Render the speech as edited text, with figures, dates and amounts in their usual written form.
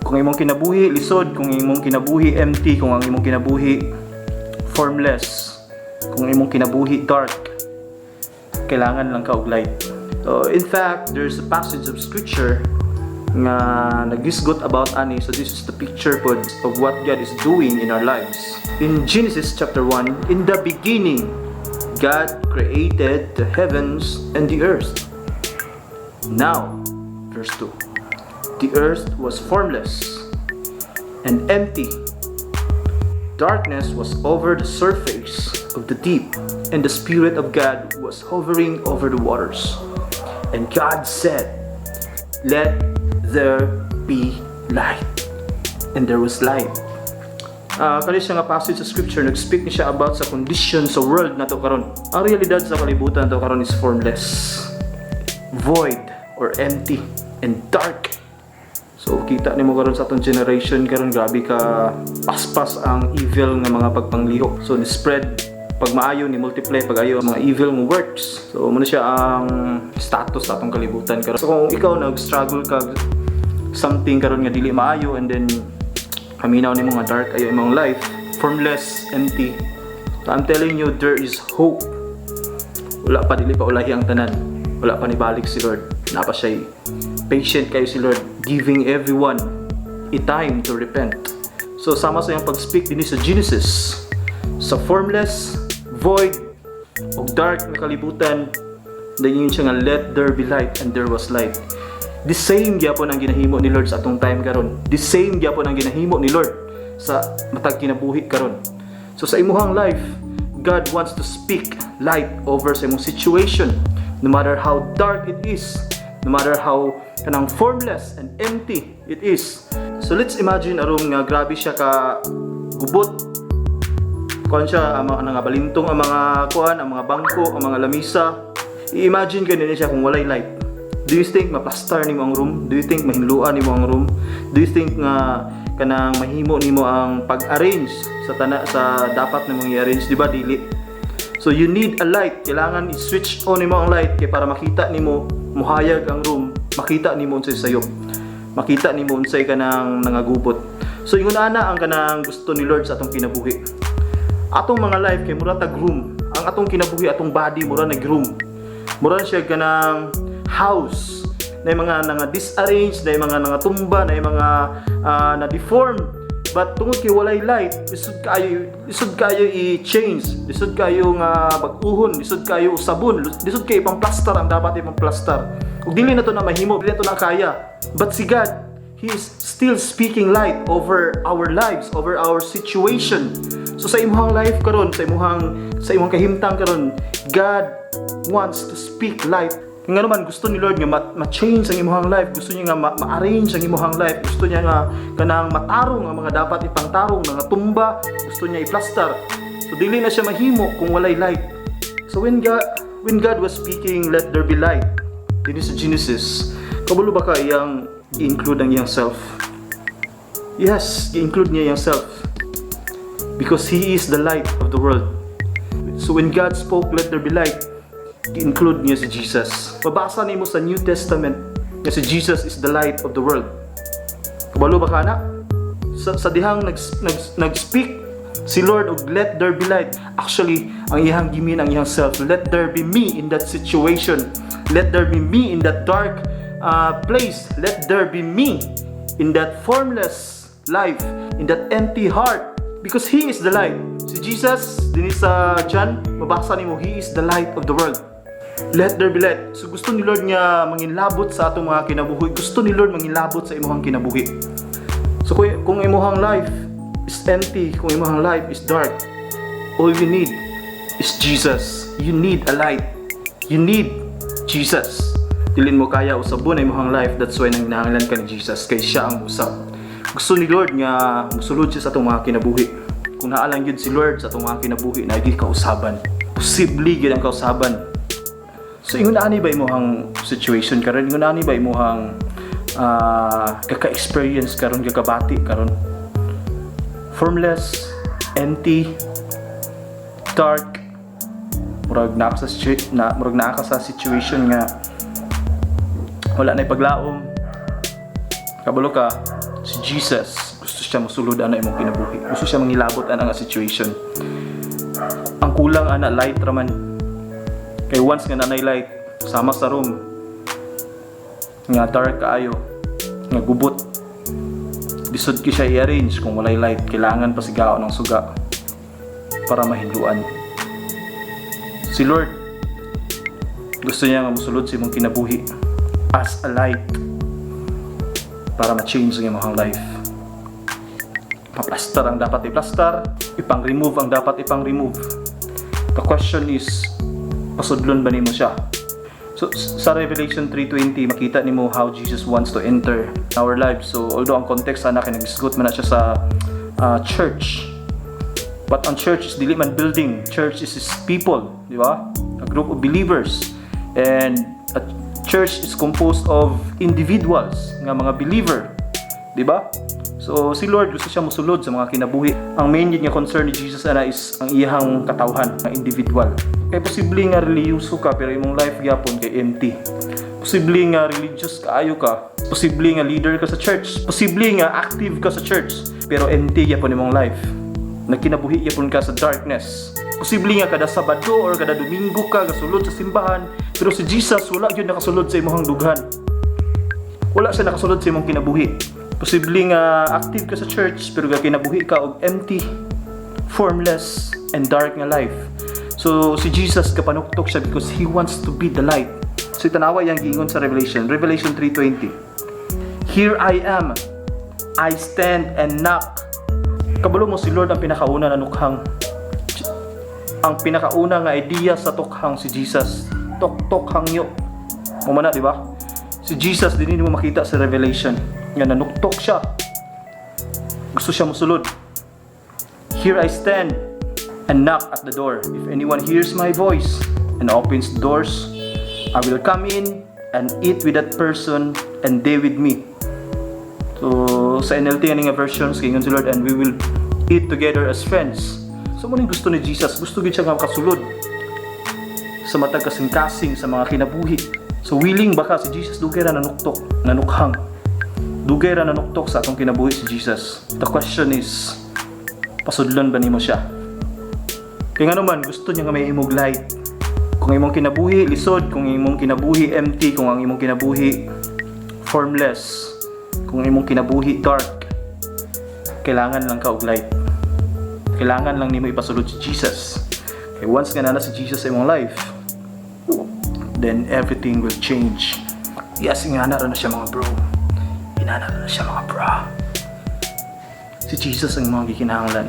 Kung imong kinabuhi lisod, kung imong kinabuhi empty, kung ang imong kinabuhi formless, kung imong kinabuhi dark, kailangan lang ka og light. So, in fact, there's a passage of scripture nga nagisgot about ani. So this is the picture pod of what God is doing in our lives. In Genesis chapter 1, "In the beginning, God created the heavens and the earth." Now, verse 2. "The earth was formless and empty. Darkness was over the surface of the deep, and the Spirit of God was hovering over the waters. And God said, 'Let there be light.' And there was light." Kani siya nga passage sa scripture, nag-speak ni siya about sa condition sa world nato karon. Ang realidad sa kalibutan nato karon is formless, void or empty and dark. So kita nimo karon sa atong generation karon, grabe ka paspas ang evil nga mga pagpanglihok. So ni spread pag maayo, ni multiply pag ayo ang mga evil nga works. So mao na siya ang status sa atong kalibutan karon. So kung ikaw nag-struggle ka something karon nga dili maayo and then paminaw nimo nga dark ayo imong life, formless, empty. So I'm telling you, there is hope. Wala pa, dili pa ulahi ang tanan. Wala pa nibalik si Lord. Naa pa siya, patient kayo si Lord, giving everyone a time to repent. So sama sa iyang pag-speak dinhi sa Genesis, sa formless, void, ug dark na kalibutan, dayon siya nga, "Let there be light," and there was light. The same gyapon ang ginahimo ni Lord sa atong time karon. The same gyapon ang ginahimo ni Lord sa matag kinabuhi karon. So sa imuhang life, God wants to speak light over sa imong situation. No matter how dark it is, no matter how kanang formless and empty it is. So let's imagine a room nga grabe siya ka gubot. Kuan siya, ang mga nangabalintong ang mga kuan, ang mga bangko, ang mga lamisa. I-imagine ganun siya kung walay light. Do you think maplastar nimo ang room? Do you think mahinluan nimo ang room? Do you think nga kanang mahimo nimo ang pag-arrange sa tana sa dapat nimong i-arrange, di ba? Dili. So you need a light. Kailangan i-switch on nimo ang light kay para makita nimo, muhayag ang room, makita nimo unsay sayop. Makita nimo unsay kanang nangagubot. So ingon ana ang kanang gusto ni Lord sa atong kinabuhi. Atong mga life kay mura tag room. Ang atong kinabuhi, atong body, mura nag room. Mura na siya kanang house na yung mga nga disarrange, na yung mga nangatumba, na yung mga na deform. But tungod kay walay light, lisod kaayo i-change, lisod kaayo nga bag-uhon, lisod kaayo usabon, lisod kaayo ipang-plaster ang dapat ipang-plaster. Ug dili na to na mahimo, dili na to na kaya. But si God, He is still speaking light over our lives, over our situation. So sa imong life karon, sa imong kahimtang karon, God wants to speak light. Nga naman gusto ni Lord nga ma-change ang imong life, gusto niya nga ma-arrange ang imong life, gusto niya nga kanang matarong ang mga dapat ipangtarong, nga tumba, gusto niya i-plaster. So dili na siya mahimo kung walay light. So when God was speaking, "Let there be light," dinhi sa Genesis, kabalo ba ka iyang i-include ang iyang self? Yes, i-include niya iyang self. Because He is the light of the world. So when God spoke, "Let there be light," i-include niya si Jesus. Mabasa nimo sa New Testament nga si Jesus is the light of the world. Kabalo ba ka na? Sa dihang nag-speak si Lord og "Let there be light." Actually, ang iyang gi-mean ang iyang self. Let there be me in that situation. Let there be me in that dark place. Let there be me in that formless life, in that empty heart. Because He is the light. Si Jesus, dinhi sa John, mabasa nimo, He is the light of the world. Let there be light. So gusto ni Lord nga manginlabot sa atong mga kinabuhi. Gusto ni Lord manginlabot sa imong kinabuhi. So kung imong life is empty, kung imong life is dark, all you need is Jesus. You need a light. You need Jesus. Dili mo kaya usabon ang imong life. That's why nanginahanglan ka ni Jesus kay siya ang usab. Gusto ni Lord nga musulod siya sa atong mga kinabuhi. Kung naa lang gyud si Lord sa atong mga kinabuhi, naa gyud kausaban. Posible gyud ang kausaban. So ingon ani ba imong situation karon? Ingon ani ba imong kaka-experience karon, kakabati karon? Formless, empty, dark, murag naa ka sa situation nga wala na paglaom. Kabalo ka, Si Jesus, gusto siya mosulod ana imong kinabuhi. Gusto siya mangilabot ana nga situation. Ang kulang ana, light raman. Kay once nga nanay light, sama sa room nga dark kaayo, nga gubot, lisod ki siya i-arrange kung walay light. Kailangan pa sigaon ng suga para mahinluan. Si Lord, gusto niya nga mosulod sa imong kinabuhi as a light para ma-change ang imong life. Paplastar ang dapat i-plastar, ipang-remove ang dapat ipang-remove. The question is, pasudlon ba nimo siya? So sa Revelation 3:20, makita nimo how Jesus wants to enter our lives. So although ang context ana kay nagisgot man na siya sa church. But ang church is dili man building. Church is people, di ba? A group of believers. And a church is composed of individuals nga mga believer, di ba? So si Lord, gusto siya mosulod sa mga kinabuhi. Ang main yun nga concern ni Jesus ana is ang iyahang katawhan, ang individual. Kay posible nga relihiyoso ka pero imong life gyapon kay empty. Posible nga religious kaayo ka, posible nga leader ka sa church, posible nga active ka sa church, pero empty gyapon imong life. Nagkinabuhi gyapon ka sa darkness. Posible nga kada Sabado or kada Domingo ka gasulod sa simbahan, pero si Jesus wala gyud nakasulod sa imong dughan. Wala siya nakasulod sa imong kinabuhi. Posible nga active ka sa church pero kinabuhi ka og empty, formless, and dark nga life. So si Jesus, kapanuktok siya because he wants to be the light. So tanawa yang giingon sa Revelation, Revelation 3:20. "Here I am. I stand and knock." Kabalo mo, si Lord ang pinakauna na nukhang. Ang pinakauna nga idea sa tokhang, si Jesus. Tok-tok hangyo. Mao na, di ba? Si Jesus din mo makita sa Revelation nga nanuktok siya. Gusto siya mosulod. "Here I stand and knock at the door. If anyone hears my voice and opens the doors, I will come in and eat with that person and they with me." So sa NLT ani nga versions, giingon si Lord, "And we will eat together as friends." So mo ning gusto ni Jesus, gusto gid siya nga makasulod sa matag kasing-kasing sa mga kinabuhi. So willing ba ka? Si Jesus, dugay ra nanuktok, nanukhang. Dugay ra nanuktok sa atong kinabuhi si Jesus. The question is, pasudlon ba nimo siya? Kaya nga naman, gusto niya nga may imong light. Kung imong kinabuhi lisod, kung imong kinabuhi empty, kung ang imong kinabuhi formless, kung imong kinabuhi dark, kailangan lang ka og light. Kailangan lang nimo ipasulod si Jesus. Kay once nga naa na si Jesus sa imong life, then everything will change. Yes, ingana ra na siya, mga bro. Inana ra na siya, mga bra. Si Jesus ang mga gikinahanglan.